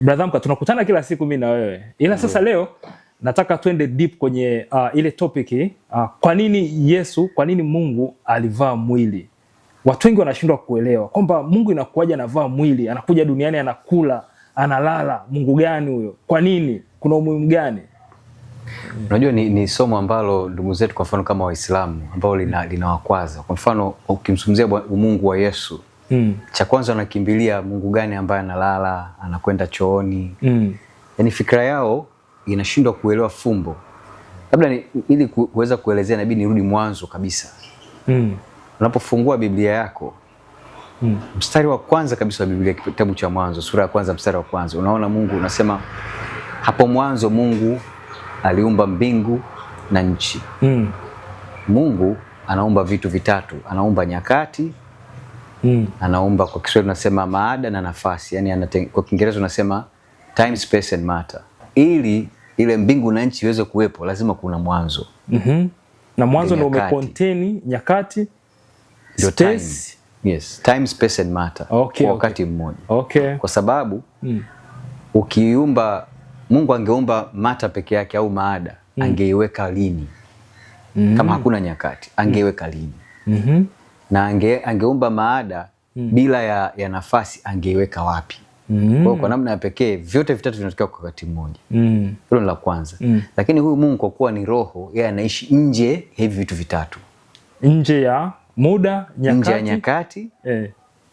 Brother Mka, tunakutana kila siku mimi na wewe, ila sasa leo nataka twende deep kwenye ile topic, kwa nini Yesu, kwa nini Mungu alivaa mwili? Watu wengi wanashindwa kuelewa kwamba Mungu inakuwaje anavaa mwili, anakuja duniani, anakula, analala. Mungu gani huyo? Kwa nini? Kuna umuhimu gani? Unajua ni somo ambalo ndugu zetu kwa mfano kama Waislamu ambao linawakwaza. Kwa mfano ukimzungumzia Mungu wa Yesu, cha kwanza wanakimbilia Mungu gani ambaye analala, anakwenda chooni. Yaani fikra yao inashindwa kuelewa fumbo. Labda ili kuweza kuelezea inabidi nirudi mwanzo kabisa. Unapofungua Biblia yako, mstari wa kwanza kabisa wa Biblia, kitabu cha Mwanzo, sura ya kwanza mstari wa kwanza, unaona Mungu unasema hapo mwanzo Mungu aliumba mbingu na nchi. Mungu anaumba vitu vitatu, anaumba nyakati, anaumba kwa Kiswahili tunasema maada na nafasi, yani kwa Kiingereza tunasema time, space and matter. Ili ile mbingu na nchi iweze kuwepo lazima kuna mwanzo. Na mwanzo ndio umecontain nyakati, space. Time. Yes, time, space and matter. Okay, kwa wakati mmoja. Okay. Kwa sababu ukiumba, Mungu angeumba matter peke yake au maada, angeiweka lini? Kama hakuna nyakati, angeiweka lini? Na angeumba maada bila ya nafasi, angeiweka wapi? Kwa namna ya pekee vyote vitatu vinatokea kwa wakati mmoja. Hilo ni la kwanza. Lakini huyu Mungu kwa kuwa ni roho, yeye anaishi nje hivi vitu vitatu. Nje ya muda, nyakati, nje ya nyakati,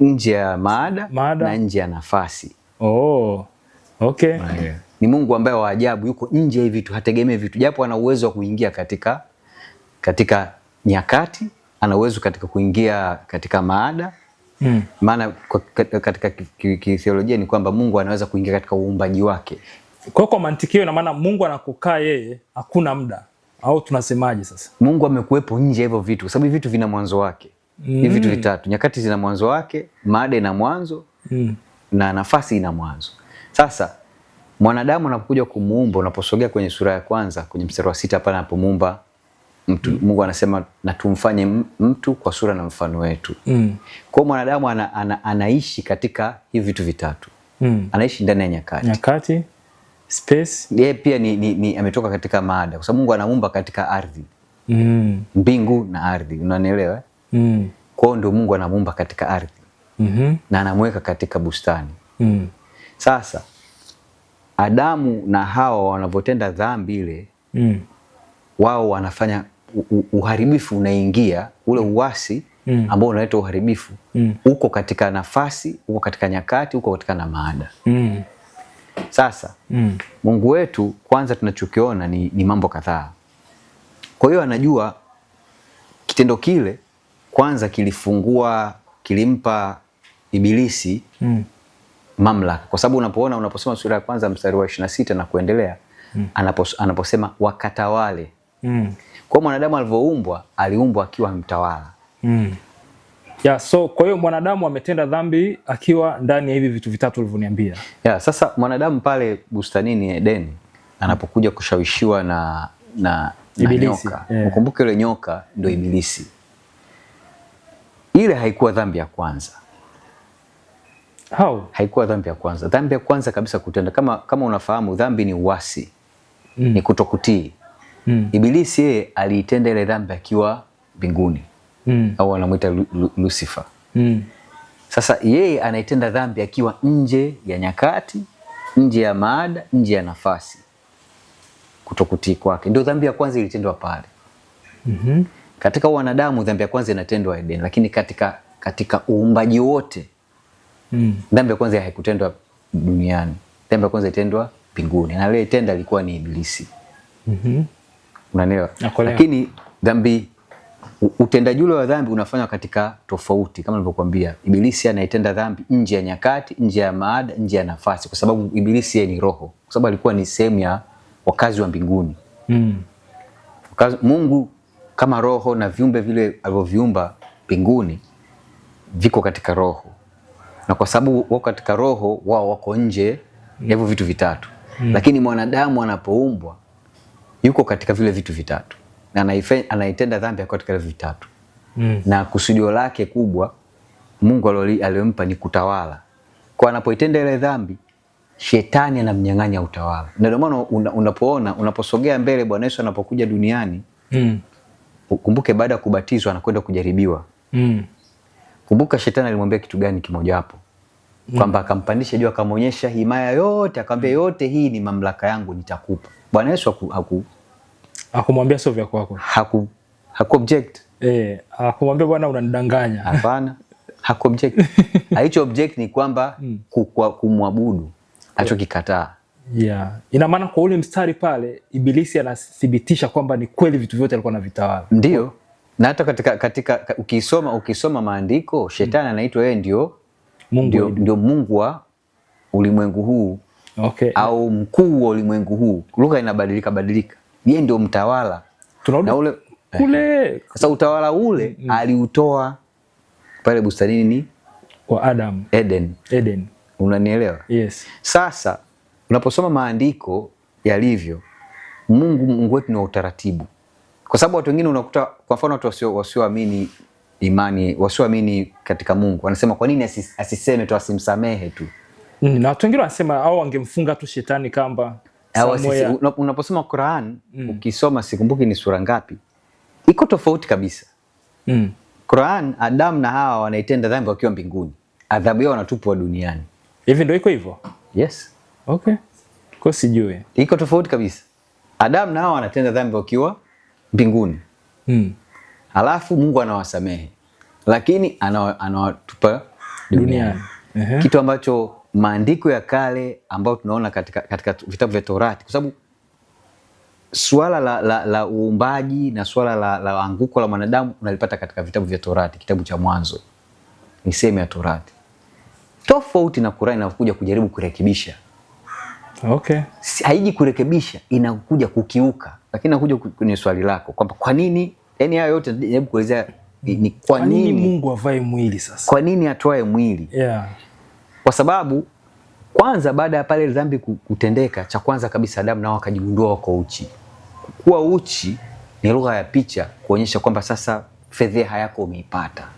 nje ya maada, na nje ya nafasi. Oh. Okay. Yeah. Ni Mungu ambaye wa ajabu, yuko nje hivi vitu, hategemei vitu. Japo ana uwezo wa kuingia katika nyakati, ana uwezo katika kuingia katika maada. Maana katika kitheolojia ni kwamba Mungu anaweza kuingia katika uumbaji wake. Kwa mantiki hiyo ina maana Mungu anakukaa yeye, hakuna muda. Au tunasemaje sasa? Mungu amekuwepo nje hivyo vitu kwa sababu vitu vina mwanzo wake. Hivi vitu vitatu, nyakati zina mwanzo wake, maada ina mwanzo, na nafasi ina mwanzo. Sasa mwanadamu anapokuja kumuumba, unaposogea kwenye sura ya kwanza kwenye mstari wa 6 pale anapomuumba mtu, Mungu anasema na tumfanye mtu kwa sura na mfano wetu. Kwa mwanadamu anaishi katika hivi vitu vitatu. Anaishi ndani ya nyakati. Nyakati, space. Yeye pia ni ametoka katika maada kwa sababu Mungu anaumba katika ardhi. Mbingu na ardhi, unanielewa? Kwa hiyo ndio Mungu anamuumba katika ardhi. Na anamweka katika bustani. Sasa Adamu na Hawa wanavotenda dhambi ile, wao wanafanya uharibifu unaingia, ule uasi ambao unaleta uharibifu, uko katika nafasi, uko katika nyakati, uko katika na maada. Sasa Mungu wetu kwanza tunachokiona ni mambo kadhaa. Kwa hiyo anajua kitendo kile kwanza kilifungua, kilimpa Ibilisi mamlaka. Kwa sababu unapoona, unaposoma sura ya kwanza mstari wa 26 na kuendelea, anaposema wakatawale. Kwa mwanadamu alivyoumbwa, aliumbwa akiwa mtawala. Yeah, so kwa hiyo mwanadamu ametenda dhambi akiwa ndani ya hivi vitu vitatu ulivyoniambia. Yeah, sasa mwanadamu pale bustanini Edeni anapokuja kushawishiwa na nyoka. Yeah. Ukumbuke ile nyoka ndio Ibilisi. Ile haikuwa dhambi ya kwanza. How? Haikuwa dhambi ya kwanza. Dhambi ya kwanza kabisa kutenda, kama unafahamu dhambi ni uasi. Ni kutokutii. Ibilisi yeye aliitenda ile dhambi akiwa mbinguni. Au anamuita Lucifer. Sasa yeye anaitenda dhambi akiwa nje ya nyakati, nje ya maada, nje ya nafasi. Kutokutii kwake. Ndio dhambi ya kwanza ilitendwa pale. Katika wanadamu dhambi ya kwanza inatendwa Eden, lakini katika uumbaji wote dhambi ya kwanza haikutendwa duniani. Dhambi ya kwanza ilitendwa mbinguni. Na aliyetenda alikuwa ni Ibilisi. Unanielewa? Lakini dhambi, utendaji ule wa dhambi unafanywa katika tofauti kama nilivyokuambia. Ibilisi anaitenda dhambi nje ya nyakati, nje ya maada, nje ya nafasi, kwa sababu Ibilisi yeye ni roho. Kwa sababu alikuwa ni sehemu ya wakazi wa mbinguni. Mungu kama roho na viumbe vile alivyoviumba mbinguni viko katika roho. Na kwa sababu wako katika roho, wao wako nje ya hivyo vitu vitatu. Lakini mwanadamu anapoumbwa yuko katika vile vitu vitatu. Na anaitenda dhambi katika vile vitatu. Na kusudio lake kubwa Mungu aliyompa ni kutawala. Kwa anapoitenda ile dhambi, Shetani anamnyang'anya utawala. Na ndio maana unapoona unaposogea mbele Bwana Yesu anapokuja duniani, ukumbuke baada ya kubatizwa anakwenda kujaribiwa. Kumbuka shetani alimwambia kitu gani kimojawapo? Kwamba akampandisha juu akamwonyesha himaya yote, akamwambia yote hii ni mamlaka yangu nitakupa. Bwana Yesu hakumwambia sio vya kwako. Haku object. Hakumwambia bwana unanidanganya. Hapana. Haku object. Alicho object ni kwamba kumwabudu. Alichokikataa. Yeah. Ina maana kwa ule mstari pale Ibilisi anathibitisha kwamba ni kweli vitu vyote alikuwa anavitawala. Ndio. Na hata katika ukisoma maandiko shetani anaitwa yeye ndio Mungu, ndio Mungu wa ulimwengu huu. Okay. Au mkuu wa ulimwengu huu. Lugha inabadilika badilika. Yeye ndio mtawala. Tunarudi na ule kule. Sasa utawala ule aliutoa pale bustanini kwa Adam. Eden. Unanielewa? Yes. Sasa unaposoma maandiko yalivyo, Mungu wetu ni wa utaratibu. Kwa sababu watu wengine unakuta kwa mfano watu wasioamini imani, wasioamini katika Mungu, wanasema kwa nini asiseme tu, asimsamehe tu. Na watu wengine wanasema au angemfunga tu shetani kamba. Unaposoma Qur'an, ukisoma sikumbuki ni sura ngapi, iko tofauti kabisa. Qur'an, Adam na Hawa wanaitenda dhambi wakiwa mbinguni. Adhabu yao wanatupwa duniani. Hivi ndio iko hivyo? Yes. Okay. Kwa sijui. Iko tofauti kabisa. Adam na Hawa wanatenda dhambi wakiwa mbinguni. Alafu Mungu anawasamehe. Lakini anawatupa duniani. Kitu ambacho maandiko ya kale ambayo tunaona katika vitabu vya Torati, kwa sababu swala la uumbaji na swala la anguko la mwanadamu unalipata katika vitabu vya Torati, kitabu cha Mwanzo ni sehemu ya Torati. Tofauti na Qur'an inakuja kujaribu kurekebisha. Okay. Haiji kurekebisha, inakuja kukiuka. Lakini nakuja kwenye swali lako kwamba kwa nini, yani hayo yote najaribu kuelezea ni kwa nini Mungu avae mwili sasa? Kwa nini atoae mwili? Yeah. Kwa sababu kwanza baada ya pale dhambi kutendeka, cha kwanza kabisa Adamu nao akajigundua wako uchi. Kuwa uchi ni lugha ya picha kuonyesha kwamba sasa fedheha yako umeipata.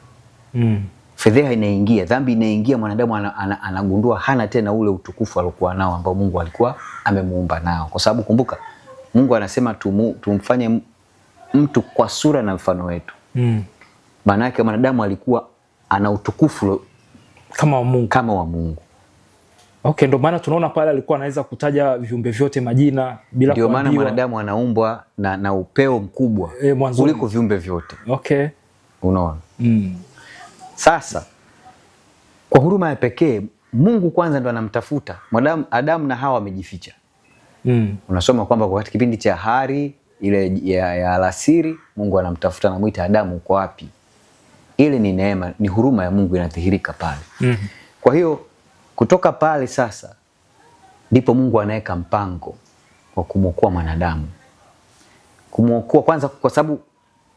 Fedheha inaingia, dhambi inaingia, mwanadamu anagundua hana tena ule utukufu aliokuwa nao ambao Mungu alikuwa amemuumba nao. Kwa sababu kumbuka Mungu anasema tumfanye mtu kwa sura na mfano wetu. Maana yake mwanadamu alikuwa ana utukufu kama wa Mungu. Kama wa Mungu. Okay, ndio maana tunaona pale alikuwa anaweza kutaja viumbe vyote majina bila kuambiwa. Ndio maana mwanadamu anaumbwa na upeo mkubwa kuliko viumbe vyote. Okay. Unaona? Sasa kwa huruma ya pekee Mungu kwanza ndo anamtafuta mwanadamu. Adamu na Hawa wamejificha. Unasoma kwamba kwa kipindi cha hari ile ya alasiri Mungu anamtafuta, anamuita Adamu, uko wapi? Ile ni neema, ni huruma ya Mungu inadhihirika pale. Kwa hiyo kutoka pale sasa ndipo Mungu anaweka mpango wa kumwokoa mwanadamu. Kumwokoa kwanza kwa sababu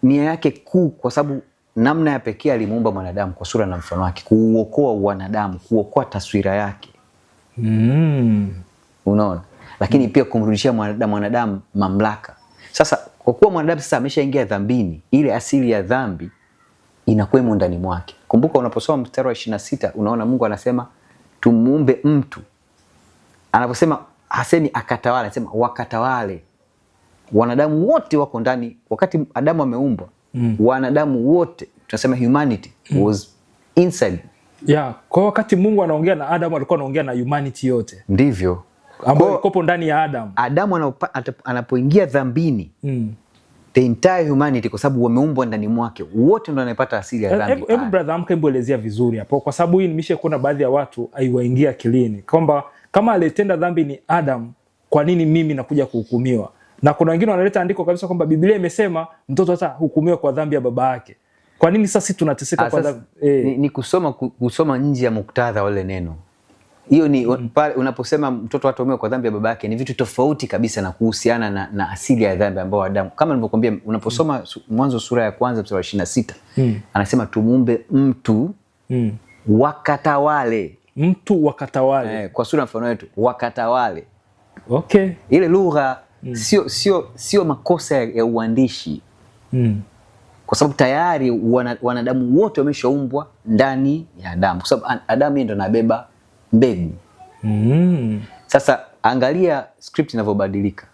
nia yake kuu, kwa sababu namna ya pekee alimuumba mwanadamu kwa sura na mfano wake, kuuokoa wanadamu, kuokoa taswira yake. Unaona? Lakini pia kumrudishia mwanadamu mamlaka. Sasa kwa kuwa mwanadamu sasa ameshaingia dhambini, ile asili ya dhambi inakuwemo ndani mwake. Kumbuka unaposoma mstari wa 26 unaona Mungu anasema tumuumbe mtu. Anaposema hasemi akatawale, anasema wakatawale. Wanadamu wote wako ndani. Wakati Adamu ameumbwa, wanadamu wote, tunasema humanity was inside. Yeah, kwa wakati Mungu anaongea na Adamu alikuwa anaongea na humanity yote. Ndivyo. Ambayo ilikuwa ndani ya Adamu. Adamu anapoingia dhambini, the entire humanity, kwa sababu wameumbwa ndani mwake, wote ndio wanapata asili ya dhambi. Hebu brother amka, hebu elezea vizuri hapo, kwa sababu hii nimesha kuona baadhi ya watu haiwaingia akilini kwamba kama alitenda dhambi ni Adam, kwa nini mimi nakuja kuhukumiwa? Na kuna wengine wanaleta andiko kabisa kwamba Biblia imesema mtoto hata hukumiwa kwa dhambi ya baba yake. Kwa nini sasa sisi tunateseka kwa dhambi? Ni kusoma nje ya muktadha wale neno. Hiyo ni pale unaposema mtoto hatahukumiwa kwa dhambi ya baba yake, ni vitu tofauti kabisa na kuhusiana na asili ya dhambi ambayo Adamu. Kama nilivyokuambia, unaposoma Mwanzo sura ya kwanza mstari wa 26, anasema tumuumbe mtu wakatawale. Mtu wakatawale. Kwa sura mfano wetu wakatawale. Okay. Ile lugha sio makosa ya uandishi. Kwa sababu tayari wanadamu wote wameshaumbwa ndani ya Adamu. Kwa sababu Adamu yeye ndo anabeba mbegu. Sasa angalia script inavyobadilika.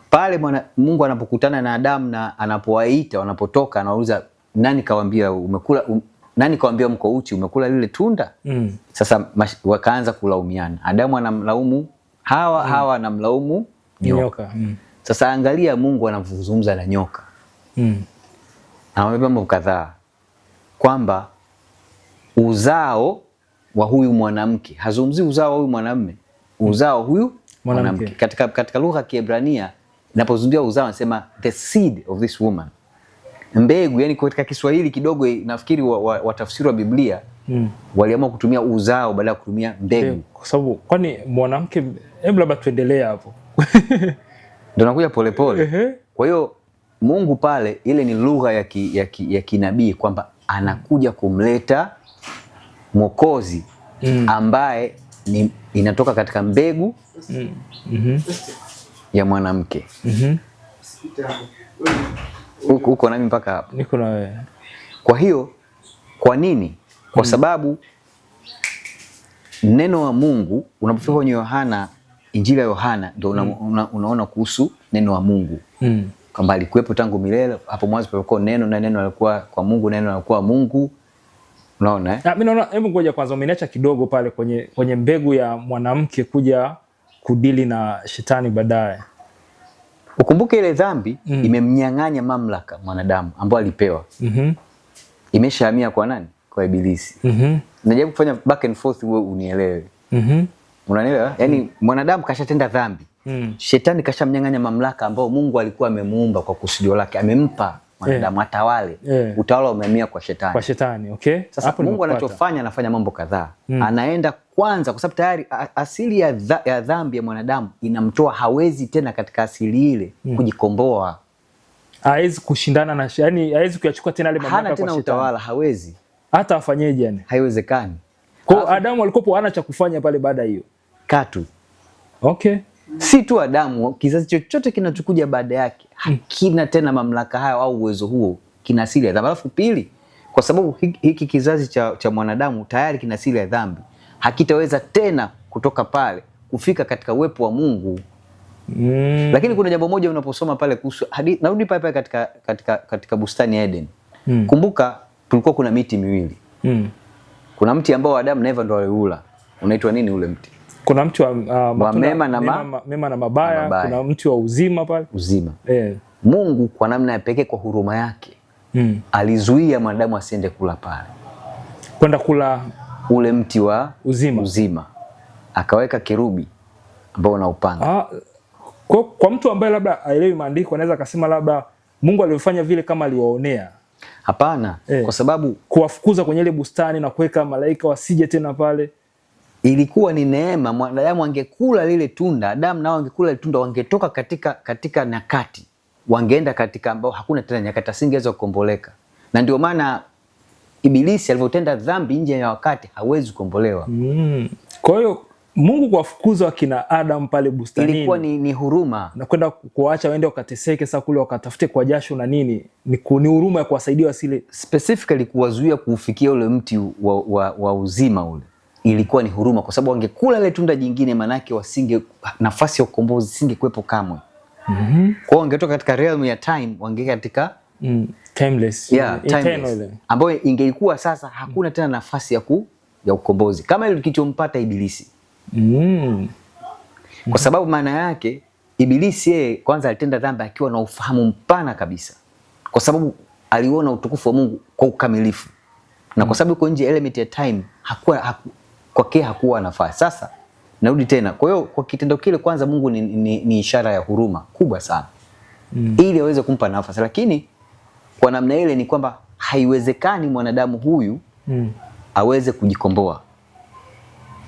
Pale Mungu anapokutana na Adamu na anapowaita wanapotoka, anauliza nani kawaambia umekula, nani kawaambia mko uchi, umekula lile tunda? Sasa wakaanza kulaumiana. Adamu anamlaumu Hawa, Hawa anamlaumu nyoka. Sasa angalia Mungu anavyozungumza na nyoka. Anamwambia mambo kadhaa, kwamba uzao wa huyu mwanamke, hazungumzi uzao wa huyu mwanamume, uzao huyu mwanamke. Katika lugha ya Kiebrania inapozungumzia uzao anasema the seed of this woman, mbegu. Yani katika Kiswahili kidogo nafikiri watafsiri wa Biblia waliamua kutumia uzao badala ya kutumia mbegu. Kwa sababu kwani mwanamke, hebu labda tuendelee hapo. Ndio nakuja polepole. Kwa hiyo Mungu pale, ile ni lugha ya kinabii kwamba anakuja kumleta Mwokozi ambaye ni inatoka katika mbegu ya mwanamke. Uko nami mpaka hapo? Niko na wewe. Kwa hiyo kwa nini? Kwa sababu neno wa Mungu unapofika kwenye Yohana, Injili ya Yohana ndio unaona kuhusu neno wa Mungu. Kwamba alikuwepo tangu milele, hapo mwanzo palikuwa neno na neno alikuwa kwa Mungu, neno alikuwa Mungu. Unaona eh? Mimi naona, hebu ngoja kwanza, umeniacha kidogo pale kwenye mbegu ya mwanamke kuja kudili na shetani baadaye. Ukumbuke ile dhambi imemnyang'anya mamlaka mwanadamu ambayo alipewa. Imeshahamia kwa nani? Kwa Ibilisi. Najaribu kufanya back and forth wewe unielewe. Unanielewa? Yaani mwanadamu kashatenda dhambi. Shetani kashamnyang'anya mamlaka ambayo Mungu alikuwa amemuumba kwa kusudio lake, amempa mwanadamu atawale. Utawala umehamia kwa shetani. Kwa shetani, okay. Sasa hapo Mungu anachofanya, anafanya mambo kadhaa. Anaenda kwanza, kwa sababu tayari asili ya dhambi ya mwanadamu inamtoa, hawezi tena katika asili ile kujikomboa. Hawezi kushindana na, yani hawezi kuyachukua tena ile mamlaka kwa shetani. Hana tena utawala, hawezi. Hata afanyeje yani? Haiwezekani. Kwa Adamu alikuwa hana cha kufanya pale baada hiyo. Katu. Okay. Si tu Adamu, kizazi chochote kinachokuja baada yake hakina tena mamlaka hayo au uwezo huo, kina asili ya dhambi. Alafu pili, kwa sababu hiki kizazi cha mwanadamu tayari kina asili ya dhambi, hakitaweza tena kutoka pale kufika katika uwepo wa Mungu. Lakini kuna jambo moja unaposoma pale kuhusu, narudi pale pale katika bustani ya Eden. Kumbuka kulikuwa kuna miti miwili. Kuna mti ambao Adamu na Eva ndo waliula. Unaitwa nini ule mti? Kuna mti wa mema na mabaya, kuna mti wa uzima pale. Uzima. Mungu kwa namna ya pekee, kwa huruma yake, alizuia mwanadamu asiende kula pale. Kwenda kula ule mti wa uzima. Akaweka kerubi ambao una upanga. Kwa mtu ambaye labda haelewi maandiko anaweza akasema labda Mungu alifanya vile kama aliwaonea. Hapana, kwa sababu kuwafukuza kwenye ile bustani na kuweka malaika wasije tena pale ilikuwa ni neema. Mwanadamu angekula lile tunda, Adamu nao angekula lile tunda, wangetoka katika nyakati, wangeenda katika ambao hakuna tena nyakati, asingeweza kukomboleka. Na ndio maana Ibilisi alivyotenda dhambi nje ya wakati hawezi kukombolewa. Kwa hiyo Mungu kuwafukuza wakina Adam pale bustanini ilikuwa ni huruma, na kwenda kuwaacha waende wakateseke sasa kule wakatafute kwa jasho na nini, ni huruma ya kuwasaidia wasile, specifically kuwazuia kuufikia ule mti wa uzima ule. Ilikuwa ni huruma kwa sababu wangekula ile tunda jingine, manake wasinge, nafasi ya ukombozi isingekuwepo kamwe. Kwa hiyo wangetoka katika realm ya time, wangekuwa katika timeless. Yeah, timeless. Ambayo ingelikuwa sasa hakuna tena nafasi ya ukombozi kama ile kilichompata Ibilisi. Kwa sababu maana yake Ibilisi yeye kwanza alitenda dhambi akiwa na ufahamu mpana kabisa, kwa sababu aliona utukufu wa Mungu kwa ukamilifu, na kwa sababu yuko nje element ya time, kwake hakuwa nafasi. Sasa narudi tena, kwa hiyo kwa kitendo kile kwanza Mungu ni ishara ya huruma kubwa sana, ili aweze kumpa nafasi. Lakini kwa namna ile ni kwamba haiwezekani mwanadamu huyu aweze kujikomboa.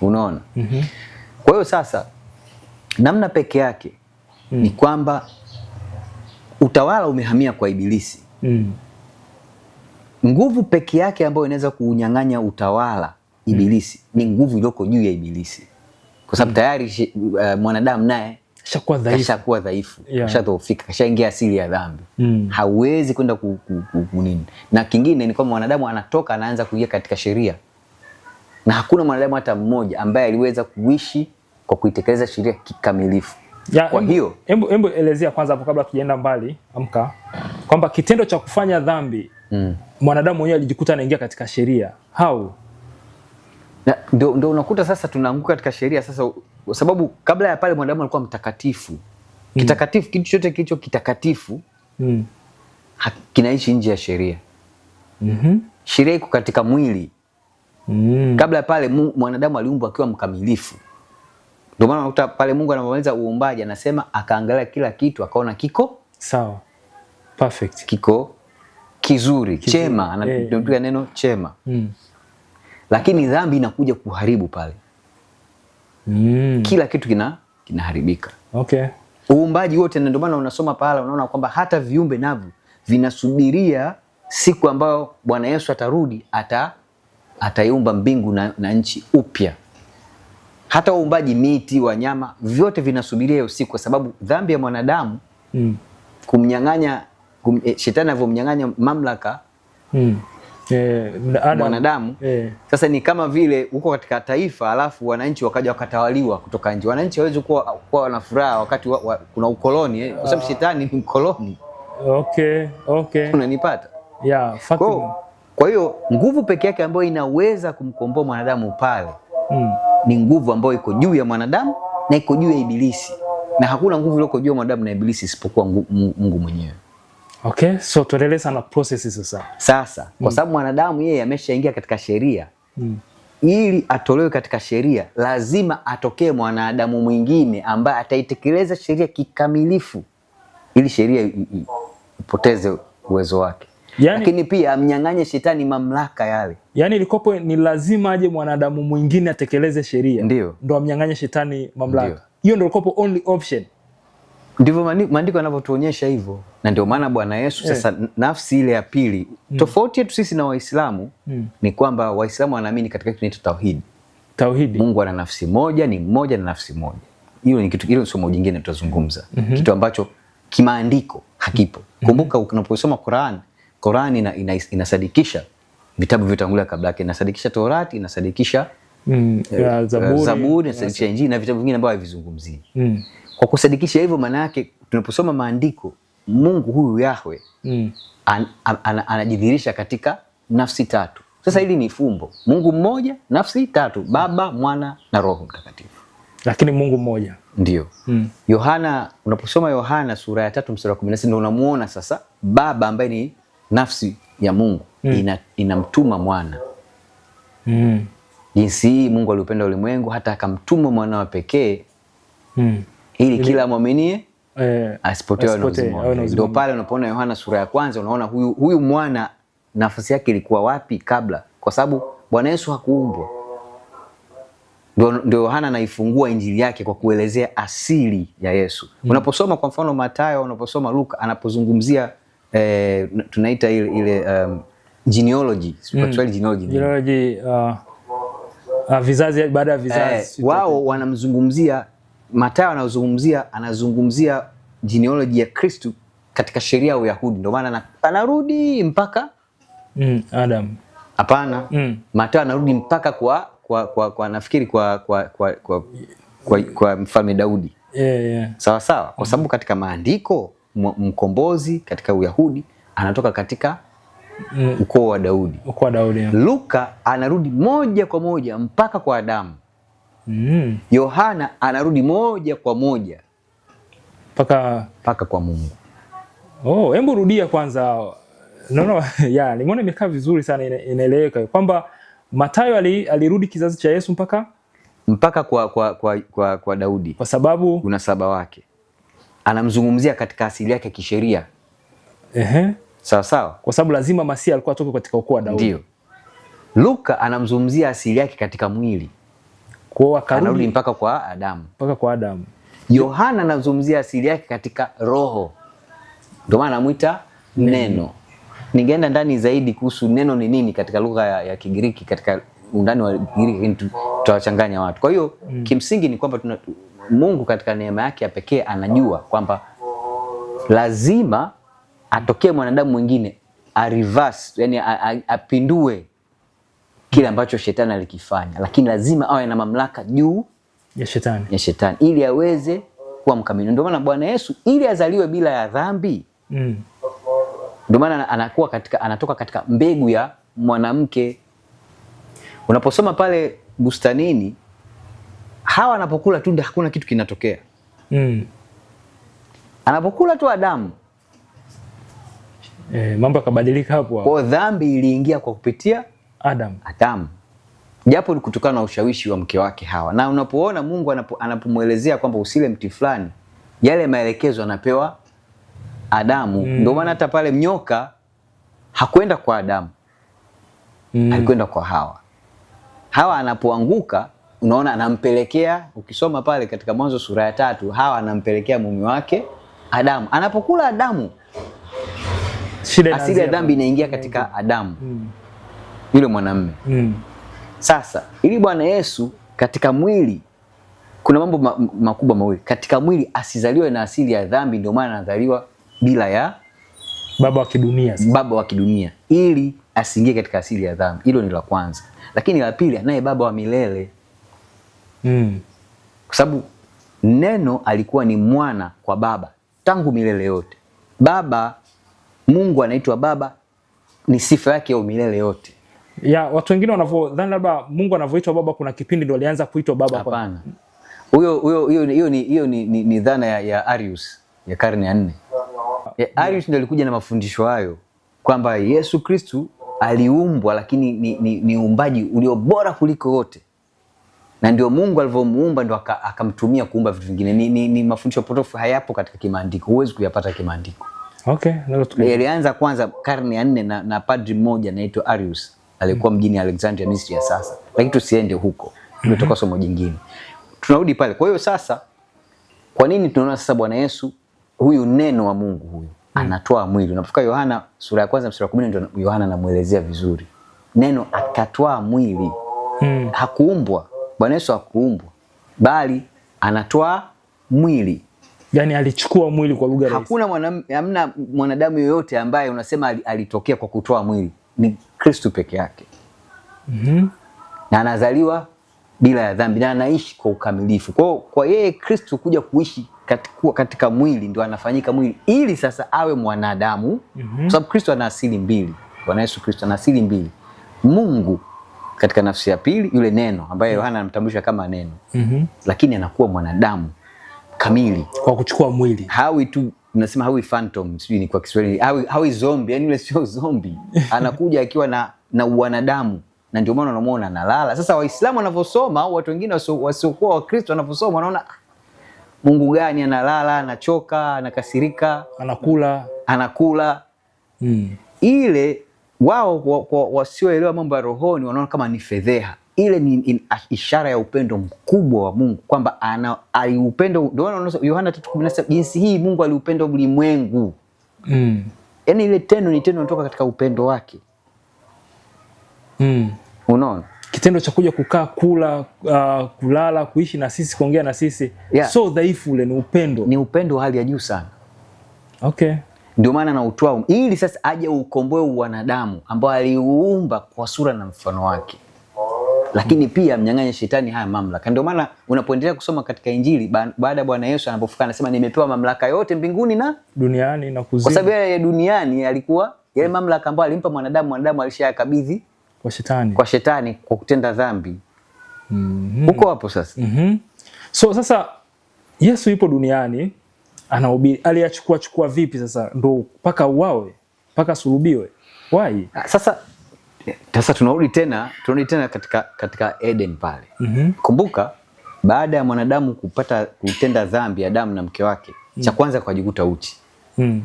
Unaona? Kwa hiyo sasa namna peke yake ni kwamba utawala umehamia kwa Ibilisi. Nguvu peke yake ambayo inaweza kuunyang'anya utawala Ibilisi ni nguvu iliyoko juu ya Ibilisi. Kwa sababu tayari mwanadamu naye kashakuwa dhaifu, kashadhoofika, kashaingia asili ya dhambi. Hawezi kwenda kunini. Na kingine ni kwamba mwanadamu anatoka anaanza kuingia katika sheria. Na hakuna mwanadamu hata mmoja ambaye aliweza kuishi kwa kuitekeleza sheria kikamilifu. Kwa hiyo hebu elezea kwanza hapo kabla tujaenda mbali, amka, kwamba kitendo cha kufanya dhambi mwanadamu mwenyewe alijikuta anaingia katika sheria. How? Na ndio unakuta sasa tunaanguka katika sheria sasa, kwa sababu kabla ya pale mwanadamu alikuwa mtakatifu. Kitakatifu, kitu chochote kilicho kitakatifu kinaishi nje ya sheria. Sheria iko katika mwili. Kabla ya pale mwanadamu aliumbwa akiwa mkamilifu. Ndio maana unakuta pale Mungu anapomaliza uumbaji anasema akaangalia kila kitu akaona kiko sawa. Perfect. Kiko kizuri, chema, anatumia neno chema. Lakini dhambi inakuja kuharibu pale. Kila kitu kinaharibika. Okay. Uumbaji wote, ndio maana unasoma pale unaona kwamba hata viumbe navyo vinasubiria siku ambayo Bwana Yesu atarudi, ataiumba mbingu na nchi upya. Hata uumbaji miti, wanyama, vyote vinasubiria hiyo siku, kwa sababu dhambi ya mwanadamu kumnyang'anya, shetani alivyomnyang'anya mamlaka mwanadamu. Sasa ni kama vile uko katika taifa alafu wananchi wakaja wakatawaliwa kutoka nje. Wananchi hawezi kuwa na furaha wakati kuna ukoloni, kwa sababu shetani ni mkoloni. Okay, okay. Unanipata? Yeah, kwa hiyo nguvu pekee yake ambayo inaweza kumkomboa mwanadamu pale ni nguvu ambayo iko juu ya mwanadamu na iko juu ya ibilisi. Na hakuna nguvu iliyoko juu ya mwanadamu na ibilisi isipokuwa Mungu mwenyewe. Okay, so tuendelee sana process sasa. Sasa, kwa sababu mwanadamu yeye ameshaingia katika sheria. Ili atolewe katika sheria, lazima atokee mwanadamu mwingine ambaye ataitekeleza sheria kikamilifu ili sheria ipoteze uwezo wake. Yani, lakini pia amnyang'anye shetani mamlaka yale. Yani ilikopo ni lazima aje mwanadamu mwingine atekeleze sheria. Ndio amnyang'anye shetani mamlaka. Hiyo ndio ilikopo only option. Ndivyo maandiko yanavyotuonyesha hivyo. Na ndio maana Bwana Yesu sasa nafsi ile ya pili, tofauti yetu sisi na Waislamu ni kwamba Waislamu wanaamini katika kitu kinaitwa tauhidi. Tauhidi. Mungu ana nafsi moja, ni mmoja na nafsi moja. Hilo ni kitu, hilo somo jingine tutazungumza. Kitu ambacho kimaandiko hakipo. Kumbuka unaposoma Qur'an, Qur'an inasadikisha vitabu vilivyotangulia kabla yake, inasadikisha Torati, inasadikisha Zaburi, inasadikisha Injili na vitabu vingine ambavyo havizungumzii. Kwa kusadikisha hivyo, maana yake tunaposoma maandiko, Mungu huyu Yahwe anajidhihirisha katika nafsi tatu. Sasa hili ni fumbo. Mungu mmoja, nafsi tatu, Baba, Mwana na Roho Mtakatifu. Lakini Mungu mmoja. Ndio. Yohana, unaposoma Yohana sura ya 3 mstari wa 16 ndio unamuona sasa Baba ambaye ni nafsi ya Mungu inamtuma Mwana. Jinsi hii Mungu aliupenda ulimwengu hata akamtuma mwana wa pekee ili kila muaminie asipotee awe na uzima. Ndio pale unapoona Yohana sura ya 1 unaona huyu mwana nafasi yake ilikuwa wapi kabla, kwa sababu Bwana Yesu hakuumbwa. Ndio Yohana anaifungua injili yake kwa kuelezea asili ya Yesu. Unaposoma kwa mfano Mathayo, unaposoma Luka anapozungumzia tunaita ile genealogy, kwa Kiswahili genealogy. Genealogy, vizazi baada ya vizazi. Wao wanamzungumzia Mathayo anazungumzia genealogy ya Kristo katika sheria ya Uyahudi. Ndio maana anarudi mpaka Adam. Hapana. Mathayo anarudi mpaka kwa nafikiri kwa mfalme Daudi. Sawa sawa, kwa sababu katika maandiko mkombozi katika Uyahudi anatoka katika ukoo wa Daudi. Ukoo wa Daudi. Luka anarudi moja kwa moja mpaka kwa Adamu. Yohana anarudi moja kwa moja mpaka kwa Mungu. Oh, hebu rudia kwanza. No, ya, nimeona imekaa vizuri sana, inaeleweka kwamba Mathayo alirudi kizazi cha Yesu mpaka kwa Daudi, kwa sababu unasaba wake anamzungumzia katika asili yake kisheria. Sawa sawa, kwa sababu lazima Masia alikuwa atoke katika ukoo wa Daudi. Ndio. Luka anamzungumzia asili yake katika mwili. Kwa akarudi mpaka kwa Adamu. Mpaka kwa Adamu. Yohana anazungumzia asili yake katika roho. Ndio maana anamuita neno. Ningeenda ndani zaidi kuhusu neno ni nini katika lugha ya Kigiriki, katika undani wa Kigiriki tutawachanganya watu. Kwa hiyo kimsingi ni kwamba Mungu katika neema yake ya pekee anajua kwamba lazima atokee mwanadamu mwingine a reverse, yani apindue Kile ambacho shetani alikifanya, lakini lazima awe na mamlaka juu ya shetani, ya shetani ili aweze kuwa mkamilifu. Ndio maana Bwana Yesu ili azaliwe bila ya dhambi. Ndio maana anakuwa katika, anatoka katika mbegu ya mwanamke. Unaposoma pale bustanini, Hawa anapokula tunda hakuna kitu kinatokea. Anapokula tu Adamu, mambo yakabadilika hapo. Kwa dhambi iliingia kwa kupitia Adamu. Japo ni kutokana na ushawishi wa mke wake Hawa. Na unapoona Mungu anapomuelezea kwamba usile mti fulani, yale maelekezo anapewa Adamu. Ndio maana hata pale nyoka hakwenda kwa Adamu. Alikwenda kwa Hawa. Hawa anapoanguka, unaona anampelekea, ukisoma pale katika Mwanzo sura ya 3, Hawa anampelekea mume wake Adamu. Anapokula Adamu, asili ya dhambi inaingia katika Adamu. Yule mwanamume. Sasa, ili Bwana Yesu katika mwili kuna mambo makubwa mawili. Katika mwili asizaliwe na asili ya dhambi, ndio maana anazaliwa bila ya baba wa kidunia. Baba wa kidunia ili asiingie katika asili ya dhambi. Hilo ni la kwanza. Lakini la pili, anaye baba wa milele. Kwa sababu neno alikuwa ni mwana kwa baba tangu milele yote. Baba, Mungu anaitwa baba, ni sifa yake ya milele yote. Ya watu wengine wanavyodhani labda Mungu anavyoitwa baba kuna kipindi ndio alianza kuitwa baba. Hapana. Huyo hiyo ni dhana ya Arius ya karne ya 4. Arius ndio alikuja na mafundisho hayo kwamba Yesu Kristu aliumbwa lakini ni uumbaji ulio bora kuliko wote. Na ndio Mungu alivyomuumba ndio akamtumia kuumba vitu vingine. Ni mafundisho potofu, hayapo katika kimaandiko. Huwezi kuyapata kimaandiko. Okay, yalianza kwanza karne ya 4 na padri mmoja anaitwa Arius, alikuwa mjini Alexandria, Misri ya sasa. Lakini tusiende huko. Tumetoka somo jingine. Tunarudi pale. Kwa hiyo sasa, kwa nini tunaona sasa Bwana Yesu huyu neno wa Mungu huyu anatoa mwili? Unapofika Yohana sura ya kwanza mstari wa 10 ndio Yohana anamuelezea vizuri. Neno akatoa mwili. Hakuumbwa. Bwana Yesu hakuumbwa, bali anatoa mwili. Yaani alichukua mwili kwa lugha rahisi. Hakuna hamna mwanadamu yoyote ambaye unasema alitokea kwa kutoa mwili. Ni Kristo peke yake. Na anazaliwa bila ya dhambi na anaishi kwa ukamilifu. Kwa yeye Kristo kuja kuishi katika mwili ndio anafanyika mwili ili sasa awe mwanadamu. Kwa sababu Kristo ana asili mbili. Bwana Yesu Kristo ana asili mbili. Mungu katika nafsi ya pili, yule neno ambaye Yohana anamtambulisha kama neno. Lakini anakuwa mwanadamu kamili kwa kuchukua mwili. Hawi tu, tunasema hawi phantom, sijui ni kwa Kiswahili, hawi zombie, yani yule sio zombie. Anakuja akiwa na wanadamu, na ndio maana unamuona analala. Sasa Waislamu wanavyosoma au watu wengine wasiokuwa Wakristo wanavyosoma wanaona Mungu gani analala, anachoka, anakasirika, anakula. Ile wao wasioelewa mambo ya rohoni wanaona kama ni fedheha. Ile ni ishara ya upendo mkubwa wa Mungu kwamba aliupenda. Ndio maana Yohana 3:17, jinsi hii Mungu aliupenda ulimwengu. Yaani ile tendo ni tendo linatoka katika upendo wake. Unaona? Kitendo cha kuja kukaa, kula, kulala, kuishi na sisi, kuongea na sisi. So dhaifu ule ni upendo. Ni upendo wa hali ya juu sana. Okay. Ndio maana anautoa ili sasa aje ukomboe wanadamu ambao aliuumba kwa sura na mfano wake. Lakini pia mnyang'anye shetani haya mamlaka. Ndio maana unapoendelea kusoma katika Injili baada ya Bwana Yesu anapofuka anasema nimepewa mamlaka yote mbinguni na duniani na kuzimu. Kwa sababu yeye duniani alikuwa yale mamlaka ambayo alimpa mwanadamu, mwanadamu alishayakabidhi kwa shetani. Kwa shetani kwa kutenda dhambi. Huko hapo sasa. So sasa Yesu yupo duniani anahubiri, aliyachukua chukua vipi sasa ndo mpaka uawe, mpaka sulubiwe? Why? Sasa tunarudi tena katika Eden pale. Kumbuka baada ya mwanadamu kupata kutenda dhambi, Adamu na mke wake, cha kwanza kujikuta uchi.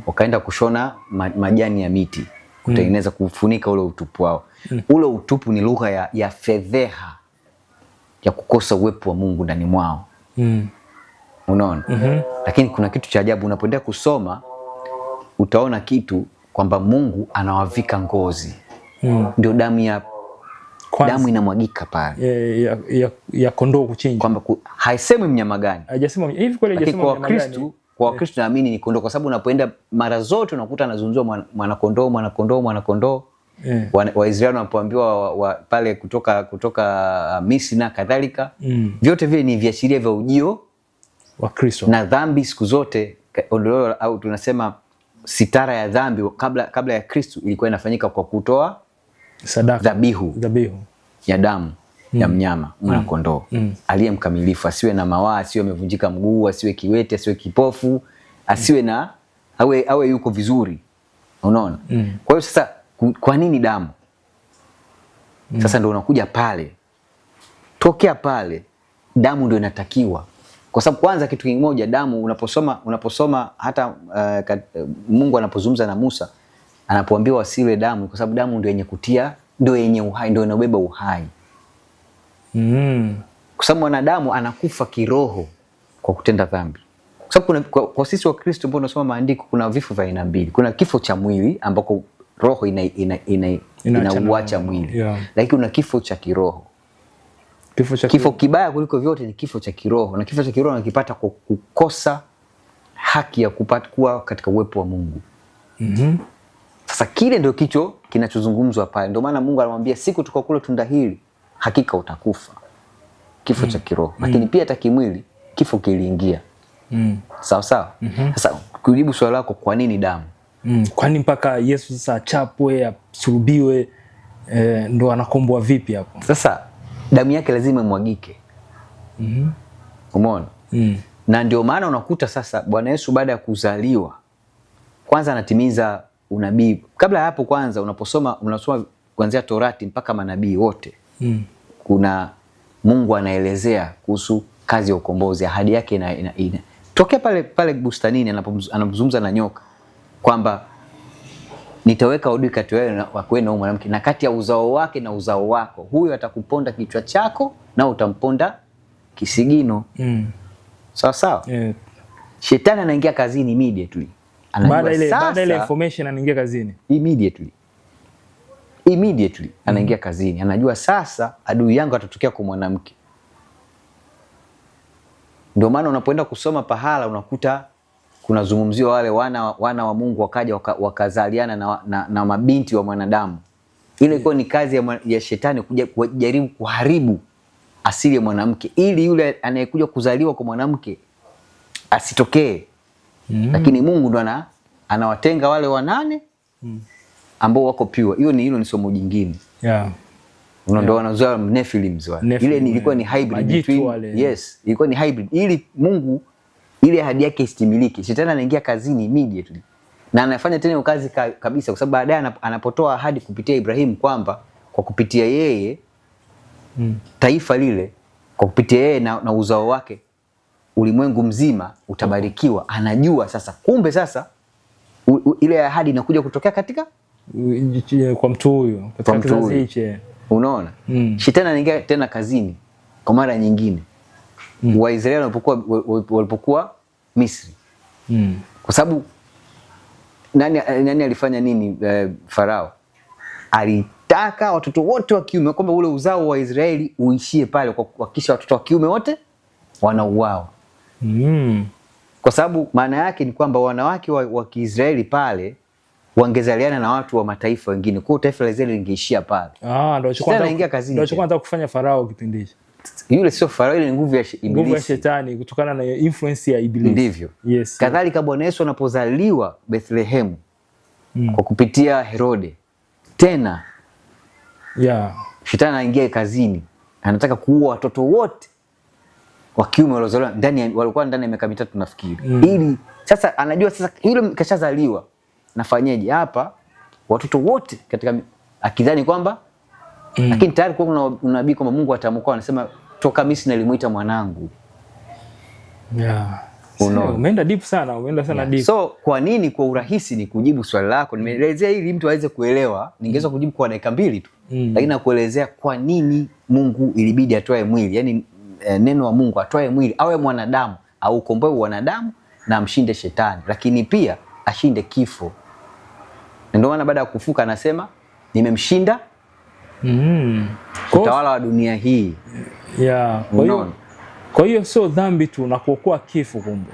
Wakaenda kushona majani ya miti kutengeneza kufunika ule utupu wao. Ule utupu ni lugha ya fedheha ya kukosa uwepo wa Mungu ndani mwao. Unaona? Lakini kuna kitu cha ajabu unapoendelea kusoma utaona kitu kwamba Mungu anawavika ngozi. Ndio damu ya damu inamwagika pale. Ya kondoo kuchinja. Kwamba haisemi mnyama gani. Hajasema hivi kweli, hajasema mnyama gani. Kwa Kristo naamini ni kondoo, kwa sababu unapoenda mara zote unakuta anazungumzwa mwana kondoo, mwana kondoo, mwana kondoo. Waisraeli wanapoambiwa pale kutoka Misri na kadhalika, vyote vile ni viashiria vya ujio wa Kristo. Na dhambi siku zote ondoleo, au tunasema sitara ya dhambi kabla ya Kristo ilikuwa inafanyika kwa kutoa sadaka, dhabihu ya damu ya mnyama mwana kondoo aliye mkamilifu, asiwe na mawaa, asiwe amevunjika mguu, asiwe kiwete, asiwe kipofu, asiwe na awe yuko vizuri. Unaona? Kwa hiyo sasa kwa nini damu? Sasa ndio unakuja pale. Tokea pale damu ndio inatakiwa. Kwa sababu kwanza kitu kimoja, damu unaposoma hata Mungu anapozungumza na Musa, anapoambiwa wasiwe damu, kwa sababu damu ndio yenye kutia, ndio yenye uhai, ndio inabeba uhai. Kwa sababu mwanadamu anakufa kiroho kwa kutenda dhambi. Kwa sababu kwa sisi wa Kristo ambao tunasoma maandiko, kuna vifo vya aina mbili. Kuna kifo cha mwili ambako roho inauacha mwili. Lakini kuna kifo cha kiroho. Kifo kibaya kuliko vyote ni kifo cha kiroho. Na kifo cha kiroho unakipata kwa kukosa haki ya kupata kuwa katika uwepo wa Mungu. Sasa kile ndio kicho kinachozungumzwa pale. Ndio maana Mungu anamwambia siku tukakula tunda hili hakika utakufa. Kifo cha kiroho. Lakini pia hata kimwili kifo kiliingia. Sawa sawa. Sasa kujibu swali lako, kwa nini damu? Kwani mpaka Yesu sasa achapwe, asulubiwe, ndo anakomboa vipi hapo? Sasa damu yake lazima imwagike. Umeona? Na ndio maana unakuta sasa Bwana Yesu baada ya kuzaliwa kwanza anatimiza unabii. Kabla hapo kwanza unasoma kuanzia Torati mpaka manabii wote. Kuna Mungu anaelezea kuhusu kazi ya ukombozi, ahadi yake ina. Tokea pale bustanini anapozungumza na nyoka kwamba nitaweka adui kati wewe na wewe na mwanamke, na kati ya uzao wake na uzao wako, huyo atakuponda kichwa chako na utamponda kisigino. Sawa sawa. Shetani anaingia kazini immediately. Baada ile information anaingia kazini. Immediately anaingia kazini. Anajua sasa adui yangu atatokea kwa mwanamke. Ndio maana unapoenda kusoma pahala unakuta kunazungumziwa wale wana wa Mungu wakaja wakazaliana na mabinti wa mwanadamu. Ile ilikuwa ni kazi ya shetani kuja kujaribu kuharibu asili ya mwanamke ili yule anayekuja kuzaliwa kwa mwanamke asitokee. Lakini Mungu ndo anawatenga wale wanane ambao wako pure. Hiyo ni hilo ni somo jingine. Ndio wanazoea Nephilims wale. Ile ilikuwa ni hybrid between, yes, ilikuwa ni hybrid ili Mungu ile ahadi yake isitimilike. Shetani anaingia kazini immediately. Na anafanya tena kazi kabisa, kwa sababu baadaye anapotoa ahadi kupitia Ibrahim kwamba kwa kupitia yeye taifa lile, kwa kupitia yeye na uzao wake ulimwengu mzima utabarikiwa. Anajua sasa, kumbe sasa ile ahadi inakuja kutokea katika kwa mtu huyu, katika kizazi hichi. Unaona? Shetani anaingia tena kazini kwa mara nyingine. Waisraeli walipokuwa Misri. Kwa sababu nani alifanya nini? Farao alitaka watoto wote wa kiume, kwamba ule uzao wa Israeli uishie pale, kwa kuhakikisha watoto wa kiume wote wanauawa. Kwa sababu maana yake ni kwamba wanawake wa Kiisraeli pale wangezaliana na watu wa mataifa wengine. Kwa hiyo taifa la Israeli lingeishia pale. Ndio alichokuwa anataka kufanya Farao kipindi hicho. Yule sio Farao, ile ni nguvu ya Ibilisi. Nguvu ya shetani kutokana na influence ya Ibilisi. Ndivyo. Yes. Kadhalika Bwana Yesu anapozaliwa Bethlehem kwa kupitia Herode tena shetani anaingia kazini, anataka kuua watoto wote wa kiume waliozaliwa ndani, walikuwa ndani ya miaka 3 nafikiri. Ili sasa anajua sasa yule kashazaliwa, nafanyeje hapa watoto wote katika, akidhani kwamba lakini tayari kwa kuna unabii kwamba Mungu atamwokoa, anasema toka Misri nilimuita mwanangu. Umeenda deep sana, umeenda sana deep. So kwa nini kwa urahisi ni kujibu swali lako? Nimeelezea ili mtu aweze kuelewa. Ningeweza kujibu kwa dakika 2 tu. Lakini nakuelezea kwa nini Mungu ilibidi atoe mwili. Yaani neno wa Mungu atoe mwili, awe mwanadamu, au ukomboe wanadamu na amshinde shetani, lakini pia ashinde kifo. Ndio maana baada ya kufuka anasema nimemshinda utawala wa dunia hii. Kwa hiyo sio dhambi tu na kuokoa kifo, kumbe.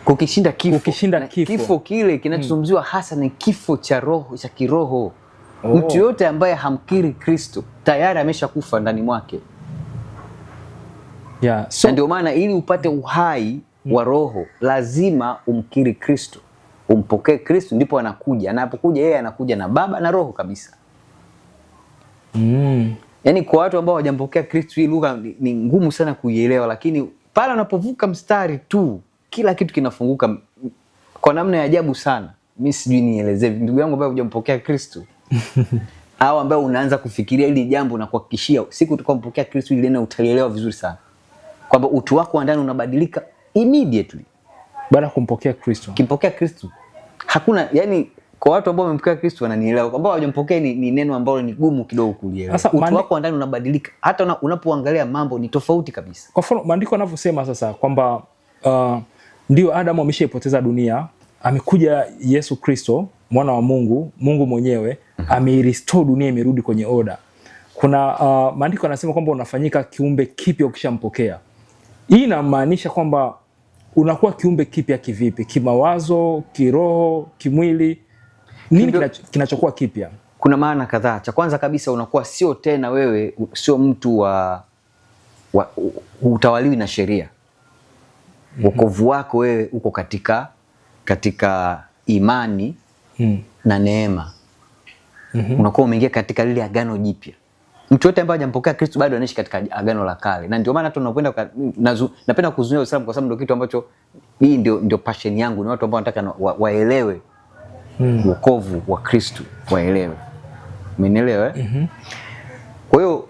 Kukishinda kifo. Kifo kile kinachozungumziwa hasa ni kifo cha roho, cha kiroho. Oh. Mtu yote ambaye hamkiri Kristo tayari ameshakufa ndani mwake. Yeah, so ndio maana ili upate uhai wa roho lazima umkiri Kristo, umpokee Kristo, ndipo anakuja. Anapokuja yeye anakuja na Baba na Roho kabisa. Yaani kwa watu ambao hawajampokea Kristo hii lugha ni ngumu sana kuielewa, lakini pale unapovuka mstari tu kila kitu kinafunguka kwa namna ya ajabu sana. Mimi sijui nielezee ndugu yangu ambaye hujampokea Kristo au ambaye unaanza kufikiria hili jambo, na kuhakikishia siku utakapompokea Kristo ile neno utalielewa vizuri sana, kwamba utu wako wa ndani unabadilika immediately baada kumpokea Kristo. Kimpokea Kristo hakuna, yani kwa watu ambao wamempokea Kristo wananielewa, ambao hawajampokea ni neno ambalo ni gumu kidogo kulielewa. Utu wako wa ndani unabadilika, hata unapoangalia mambo ni tofauti kabisa. Kwa mfano maandiko yanavyosema sasa kwamba ndio Adamu ameshaipoteza dunia, amekuja Yesu Kristo mwana wa Mungu, Mungu mwenyewe ameirestore dunia, imerudi kwenye order. Kuna maandiko yanasema kwamba unafanyika kiumbe kipya ukishampokea. Hii inamaanisha kwamba unakuwa kiumbe kipya kivipi? Kimawazo, kiroho, kimwili? Nini kinachokuwa kipya? Kuna maana kadhaa. Cha kwanza kabisa unakuwa sio tena wewe, sio mtu wa utawaliwi na sheria. Wokovu wako wewe uko katika imani na neema. Unakuwa umeingia katika lile agano jipya. Mtu yote ambaye hajampokea Kristo bado anaishi katika agano la kale. Na ndio maana tunakwenda, napenda kuzungumzia Uislamu kwa sababu ndio kitu ambacho hii ndio passion yangu, ni watu ambao nataka waelewe wokovu wa Kristo, waelewe. Umenielewa? Kwa hiyo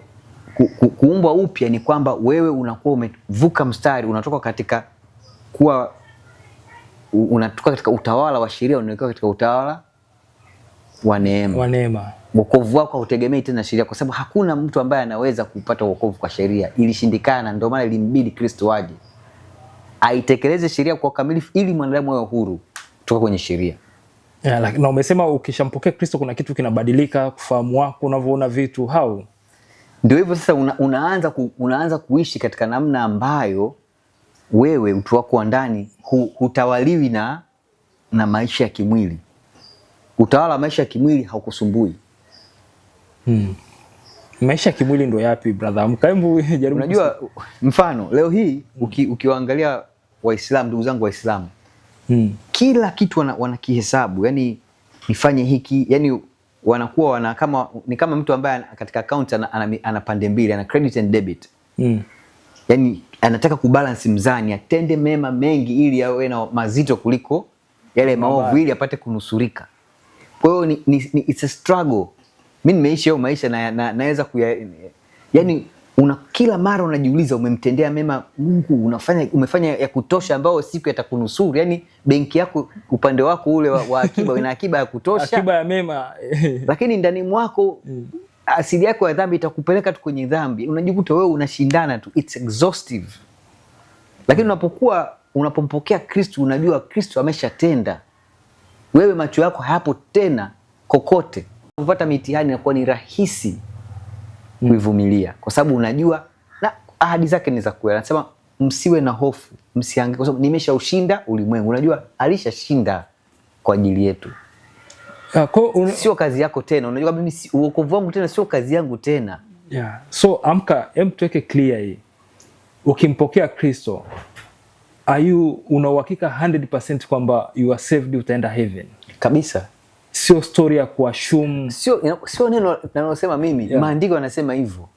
kuumbwa upya ni kwamba wewe unakuwa umevuka mstari, unatoka katika kuwa unatoka katika utawala wa sheria unaelekea katika utawala wa neema. Wa neema. Wokovu wako hautegemei tena sheria, kwa sababu hakuna mtu ambaye anaweza kupata wokovu kwa sheria. Ilishindikana, ndio maana ilimbidi Kristo aje aitekeleze sheria kwa ukamilifu ili mwanadamu awe huru kutoka kwenye sheria. Yeah, na umesema ukishampokea Kristo kuna kitu kinabadilika, kufahamu wako, unavyoona vitu hau. Ndio hivyo sasa unaanza kuishi katika namna ambayo wewe utu wako wa ndani hutawaliwi na maisha ya kimwili. Utawala wa maisha ya kimwili haukusumbui. Maisha ya kimwili ndio yapi brother? Mkaembu jaribu. Unajua mfano leo hii ukiwaangalia Waislamu, ndugu zangu Waislamu, kila kitu wanakihesabu, yani nifanye hiki, yani wanakuwa kama ni kama mtu ambaye katika account ana pande mbili, ana credit and debit. Yani anataka kubalance mzani, atende mema mengi ili awe na mazito kuliko yale maovu ili apate kunusurika. Kwa hiyo ni it's a struggle. Mimi nimeishi hayo maisha na naweza yani kila mara unajiuliza umemtendea mema Mungu, umefanya ya kutosha ambao siku yatakunusuru. Yani benki yako upande wako ule wa akiba ina akiba ya kutosha, akiba ya mema lakini ndani mwako asili yako ya dhambi itakupeleka tu kwenye dhambi. Unajikuta wewe unashindana tu, it's exhaustive. Lakini unapompokea Kristo, unajua Kristo ameshatenda. Wewe macho yako hayapo tena kokote. Kupata mitihani inakuwa ni rahisi kuivumilia kwa sababu unajua na ahadi zake ni za kweli. Anasema msiwe na hofu, msihangaike kwa sababu nimeshaushinda ulimwengu. Unajua alishashinda kwa ajili yetu. Sio kazi yako tena. Unajua mimi wokovu wangu tena sio kazi yangu tena. Yeah. So amka, hem tuweke clear hii. Ukimpokea Kristo, are you una uhakika 100% kwamba you are saved, utaenda heaven? Kabisa. Sio story ya kuassume. Sio neno ninalosema mimi. Yeah. Maandiko yanasema hivyo.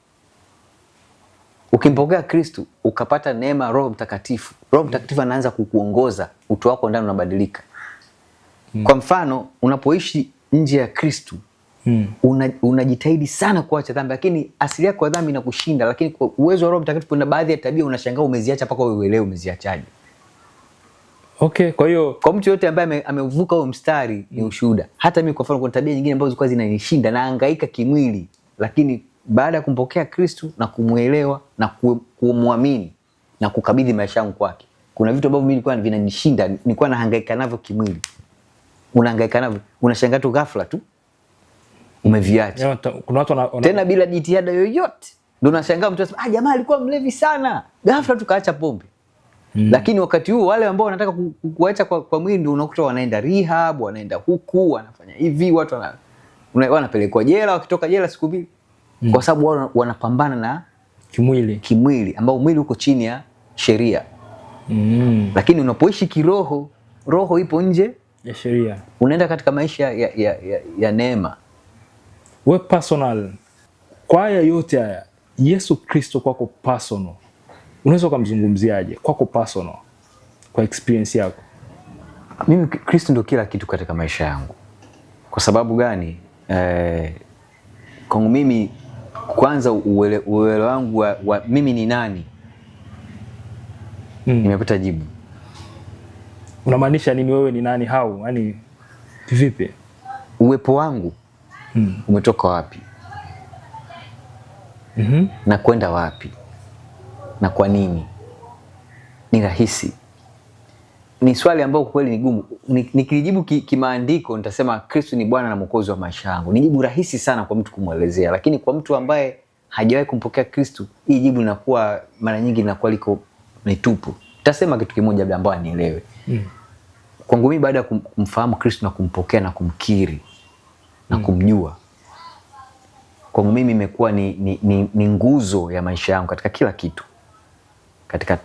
Ukimpokea Kristo ukapata neema Roho Mtakatifu. Roho Mtakatifu anaanza kukuongoza, utu wako ndani unabadilika. Kwa mfano, unapoishi nje ya Kristo, unajitahidi sana kuacha dhambi, lakini asili yako ya dhambi inakushinda, lakini kwa uwezo wa Roho Mtakatifu kuna baadhi ya tabia unashangaa umeziacha mpaka wewe uelewe umeziachaje. Okay, kwa hiyo kwa mtu yote ambaye amevuka huo mstari ni ushuhuda. Hata mimi kwa mfano kuna tabia nyingine ambazo zilikuwa zinanishinda, nahangaika kimwili, lakini baada ya kumpokea Kristo na kumuelewa na kumwamini na kukabidhi maisha yangu kwake, kuna vitu ambavyo mimi nilikuwa vinanishinda, nilikuwa nahangaika navyo kimwili. Unahangaika navyo, unashangaa tu ghafla tu umeviacha. Kuna watu tena bila jitihada yoyote. Ndio unashangaa mtu anasema, jamaa alikuwa mlevi sana, ghafla tu kaacha pombe. Lakini wakati huo wale ambao wanataka kuacha kwa mwili ndio unakuta wanaenda rehab, wanaenda huku, wanafanya hivi, watu Wanapelekwa jela, wakitoka jela siku mbili. Kwa sababu wao wanapambana na kimwili ambao mwili uko chini ya sheria. Lakini unapoishi kiroho, roho ipo nje ya sheria. Unaenda katika maisha ya neema. We personal, kwa haya yote haya, Yesu Kristo kwako personal, unaweza kumzungumziaje kwako personal kwa experience yako? Mimi Kristo ndio kila kitu katika maisha yangu. Kwa sababu gani? Kwangu mimi kwanza uelewa wangu wa mimi ni nani? Nimepata jibu. Unamaanisha nini wewe ni nani hao? Yaani vipi? Uwepo wangu umetoka wapi? Na kwenda wapi? Na kwa nini? Ni rahisi. Ni swali ambalo kwa kweli ni gumu. Nikilijibu kimaandiko nitasema Kristo ni Bwana na Mwokozi wa maisha yangu. Ni jibu rahisi sana kwa mtu kumuelezea, lakini kwa mtu ambaye hajawahi kumpokea Kristo, hii jibu linakuwa mara nyingi linakuwa liko ni tupu. Nitasema kitu kimoja labda ambao anielewe. Kwangu mimi baada ya kumfahamu Kristo na kumpokea na kumkiri na kumjua, kwangu mimi imekuwa ni nguzo ya maisha yangu katika kila kitu.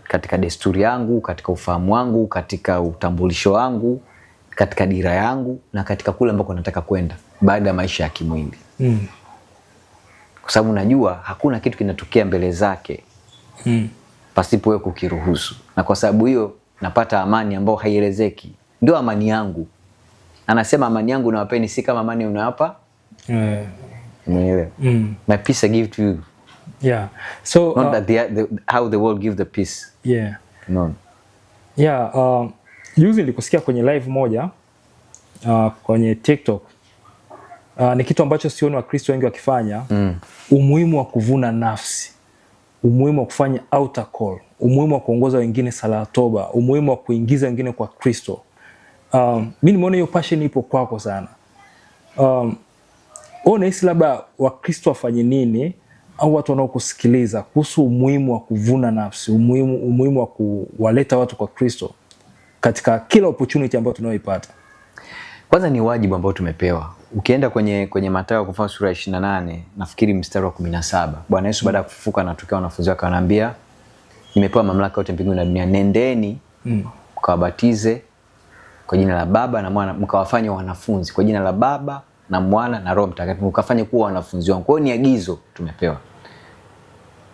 Katika desturi yangu, katika ufahamu wangu, katika utambulisho wangu, katika dira yangu na katika kule ambako nataka kwenda baada ya maisha ya kimwili. Kwa sababu najua hakuna kitu kinatokea mbele zake pasipo wewe kukiruhusu. Na kwa sababu hiyo napata amani ambayo haielezeki. Ndio amani yangu. Anasema amani yangu nawapeni si kama amani unawapa. Umeelewa? My peace I give to you. Yeah. So not that how the world give the peace. Yeah. No. Yeah, juzi nilikusikia kwenye live moja kwenye TikTok. Ni kitu ambacho sioni Wakristo wengi wakifanya. Umuhimu wa kuvuna nafsi, umuhimu wa kufanya altar call, umuhimu wa kuongoza wengine sala ya toba, umuhimu wa kuingiza wengine kwa Kristo. Mimi nimeona hiyo passion ipo kwako sana. Wewe unahisi labda Wakristo wafanye nini au watu wanaokusikiliza kuhusu umuhimu wa kuvuna nafsi, umuhimu wa kuwaleta watu kwa Kristo katika kila opportunity ambayo tunayoipata? Kwanza ni wajibu ambao tumepewa. Ukienda kwenye Mathayo kwa mfano sura ya 28, nafikiri mstari wa 17. Bwana Yesu baada ya kufufuka anatokea wanafunzi wake anawaambia, nimepewa mamlaka yote mbinguni na duniani, nendeni mkawabatize kwa jina la Baba na Mwana, mkawafanye wanafunzi kwa jina la Baba na Mwana na Roho Mtakatifu, mkafanye kuwa wanafunzi wangu. Kwa hiyo ni agizo tumepewa.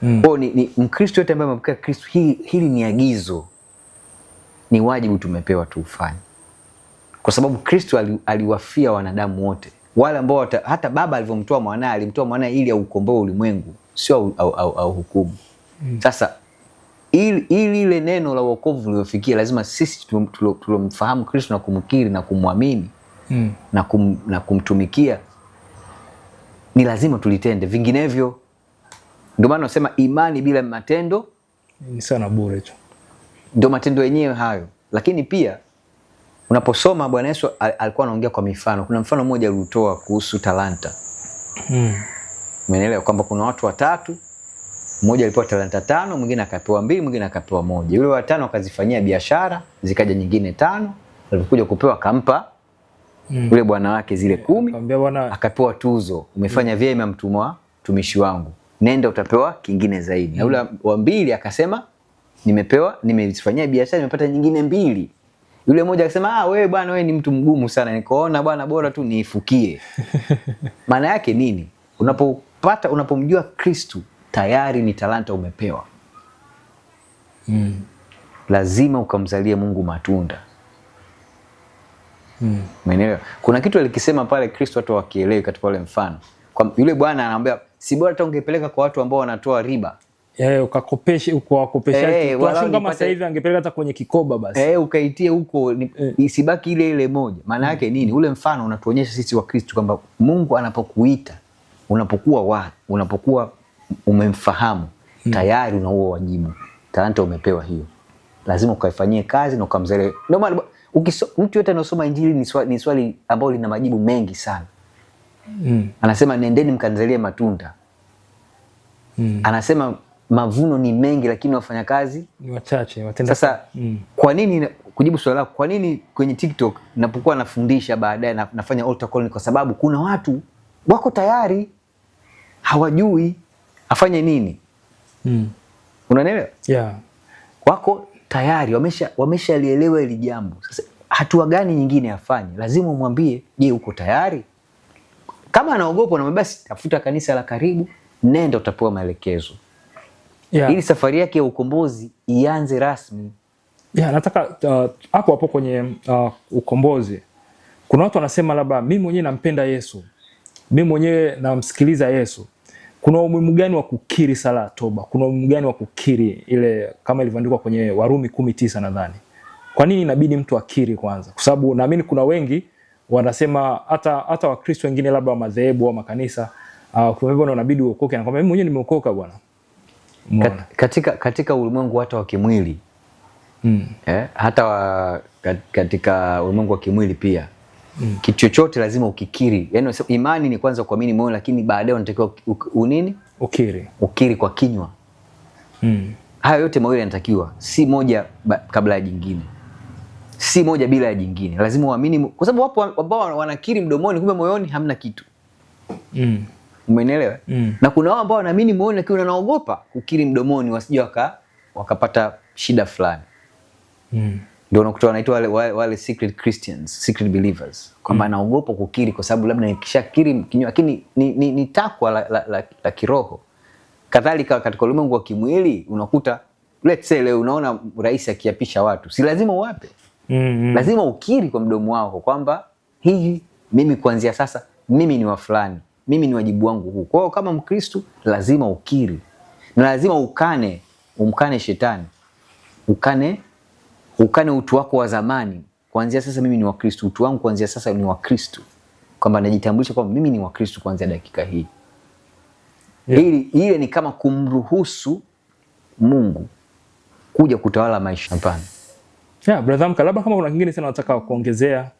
Kwa hiyo ni Mkristo yote ambaye amempokea Kristo, hili ni agizo. Ni wajibu tumepewa tuufanye. Kwa sababu Kristo aliwafia wanadamu wote. Wale ambao hata Baba alivyomtoa mwanae, alimtoa mwanae ili aukomboe ulimwengu, sio au hukumu. Sasa ili ile neno la wokovu liofikia, lazima sisi tulomfahamu Kristo na kumkiri na kumwamini na kumtumikia, ni lazima tulitende. Vinginevyo, ndio maana nasema imani bila matendo ni sana bure tu. Ndio matendo yenyewe hayo. Lakini pia unaposoma Bwana Yesu alikuwa anaongea kwa mifano. Kuna mfano mmoja aliutoa kuhusu talanta. Umeelewa kwamba kuna watu watatu, mmoja alipewa talanta 5, mwingine akapewa 2, mwingine akapewa 1. Yule wa 5 akazifanyia biashara, zikaja nyingine 5, alipokuja kupewa akampa yule bwana wake zile 10, akapewa tuzo, umefanya vyema mtumwa, mtumishi wangu, nenda utapewa kingine zaidi. Na yule wa 2 akasema nimepewa, nimezifanyia biashara, nimepata nyingine 2. Yule mmoja akasema, wewe bwana, wewe ni mtu mgumu sana, nikaona bwana bora tu niifukie. Maana yake nini? Unapomjua Kristo tayari ni talanta umepewa. Lazima ukamzalie Mungu matunda. Umeelewa? Kuna kitu alikisema pale Kristo watu wakielewi katika ule mfano. Kwa yule bwana anaambia, si bora hata ungepeleka kwa watu ambao wanatoa riba. Ukakopesha, ukawakopesha. Kama sasa hivi angepeleka hata kwenye kikoba basi. Ukaitie huko, isibaki ile ile moja. Maana yake nini? Ule mfano unatuonyesha sisi wa Kristo kwamba Mungu anapokuita, unapokuwa umemfahamu, tayari una huo wajibu. Talanta umepewa hiyo. Lazima ukaifanyie kazi na ukamzalie. Ndio maana mtu yote anasoma Injili ni swali ambalo lina majibu mengi sana. Anasema nendeni mkanizalie matunda. Anasema mavuno ni mengi lakini wafanyakazi ni wachache, watenda. Sasa kwa nini, kujibu swali lako, kwa nini kwenye TikTok napokuwa nafundisha baadaye nafanya altar call? Ni kwa sababu kuna watu Wako tayari, hawajui afanye nini. Unanielewa? Yeah. Wako tayari, wameshalielewa hili jambo. Sasa hatua gani nyingine afanye? Lazima umwambie, je, uko tayari? Kama anaogopa unamwambia basi tafuta kanisa la karibu, nenda utapewa maelekezo. Yeah. Ili safari yake ya ukombozi ianze rasmi. Yeah, nataka hapo hapo kwenye ukombozi. Kuna watu wanasema labda mimi mwenyewe nampenda Yesu, mimi mwenyewe namsikiliza Yesu. Kuna umuhimu gani wa kukiri sala ya toba? Kuna umuhimu gani wa kukiri ile kama ilivyoandikwa kwenye Warumi 10:9 nadhani? Kwa nini inabidi mtu akiri kwanza? Kwa sababu naamini kuna wengi wanasema hata Wakristo wengine labda wa madhehebu au makanisa, kwa hivyo inabidi uokoke, anakuambia mimi mwenyewe nimeokoka bwana. Katika ulimwengu hata wa kimwili. Hata katika ulimwengu wa kimwili pia. Kitu chochote lazima ukikiri. Yaani imani ni kwanza kuamini moyo, lakini baadaye unatakiwa unini? Ukiri. Ukiri kwa kinywa. Hayo yote mawili yanatakiwa, si moja kabla ya jingine. Si moja bila ya jingine. Lazima uamini, kwa sababu wapo ambao wanakiri mdomoni kumbe moyoni hamna kitu. Umeelewa? Na kuna wao ambao wanaamini moyoni lakini wanaogopa kukiri mdomoni wasije wakapata shida fulani. Ndio unakuta wanaitwa wale secret Christians, secret believers, kwamba anaogopa kukiri kwa sababu labda nikishakiri kinywa, lakini ni takwa la kiroho. Kadhalika katika ulimwengu wa kimwili unakuta, let's say leo unaona rais akiapisha watu, si lazima uwape. Lazima ukiri kwa mdomo wako kwamba hii mimi kuanzia sasa mimi ni wa fulani, mimi ni wajibu wangu huu. Kwa hiyo kama Mkristo lazima ukiri na lazima umkane shetani, ukane utu wako wa zamani. Kuanzia sasa mimi ni wa Kristo, utu wangu kuanzia sasa ni wa Kristo, kwamba najitambulisha kwamba mimi ni wa Kristo kuanzia dakika hii. Yeah. Ile ni kama kumruhusu Mungu kuja kutawala maisha. Hapana. Yeah, brother Amka, labda kama kuna kingine sana nataka kuongezea.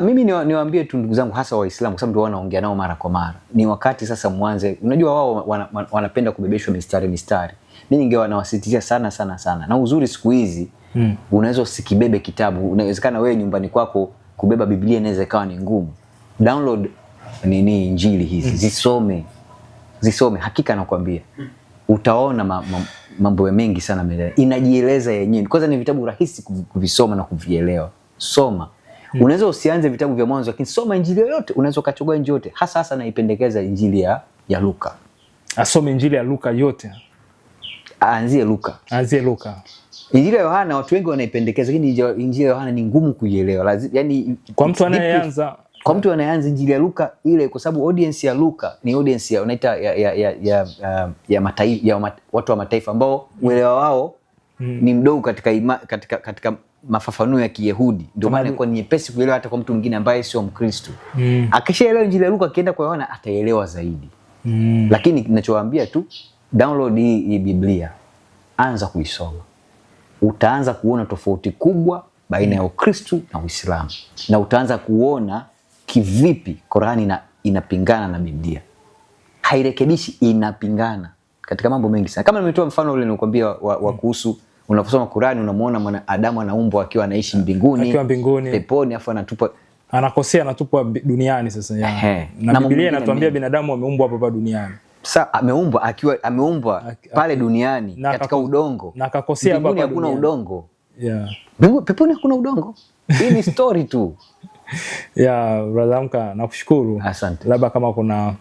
Mimi niwaambie tu ndugu zangu hasa Waislamu, kwa sababu ndio wanaongea nao mara kwa mara. Ni wakati sasa mwanze. Unajua wao wanapenda kubebeshwa mistari mistari. Mimi ningewa nawasisitizia sana sana sana. Na uzuri siku hizi unaweza usikibebe kitabu. Unawezekana wewe nyumbani kwako kubeba Biblia inaweza ikawa ni ngumu. Download nini injili hizi, zisome. Zisome, hakika nakwambia. Utaona mambo mengi sana mbele. Inajieleza yenyewe. Kwanza ni vitabu rahisi kuvisoma na kuvielewa. Soma. Unaweza usianze vitabu vya mwanzo, lakini soma injili yoyote, unaweza ukachagua injili yote. Hasa hasa naipendekeza injili ya Luka. Asome injili ya Luka yote. Aanzie Luka. Aanzie Luka. Injili ya Yohana watu wengi wanaipendekeza, lakini injili ya Yohana ni ngumu kuielewa. Yaani kwa mtu anayeanza, kwa mtu anayeanza injili ya Luka ile, kwa sababu audience ya Luka ni audience ya unaita ya mataifa, ya watu wa mataifa ambao uelewa wao ni mdogo katika mafafanuo ya Kiyahudi. Ndio maana kwa ni nyepesi kuelewa hata kwa mtu mwingine ambaye sio Mkristo. Akishaelewa injili ya Luka akienda kwa Yohana ataelewa zaidi. Lakini ninachowaambia tu, download hii Biblia, anza kuisoma. Utaanza kuona tofauti kubwa baina ya Ukristo na Uislamu, na utaanza kuona kivipi Qur'ani inapingana na Biblia. Hairekebishi, inapingana katika mambo mengi sana. Kama nimetoa mfano ule nilikwambia wa kuhusu unaposoma Qur'ani unamuona mwanadamu anaumbwa akiwa anaishi mbinguni, akiwa mbinguni, peponi, afu anatupa, anakosea, anatupwa duniani sasa ya. Na Biblia inatuambia binadamu ameumbwa hapa duniani. Sasa ameumbwa akiwa ameumbwa pale duniani katika udongo. Na akakosea hapa duniani. Hakuna udongo. Yeah. Peponi hakuna udongo. Hii ni story tu. Yeah, brother Amka, nakushukuru. Asante. Labda kama kuna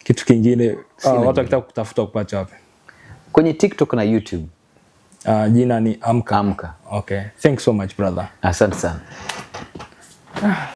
kitu kingine watu wakitaka kutafuta kupata wapi? Kwenye TikTok na YouTube. Jina ni Amka. Amka. Okay. Thanks so much brother. Asante sana.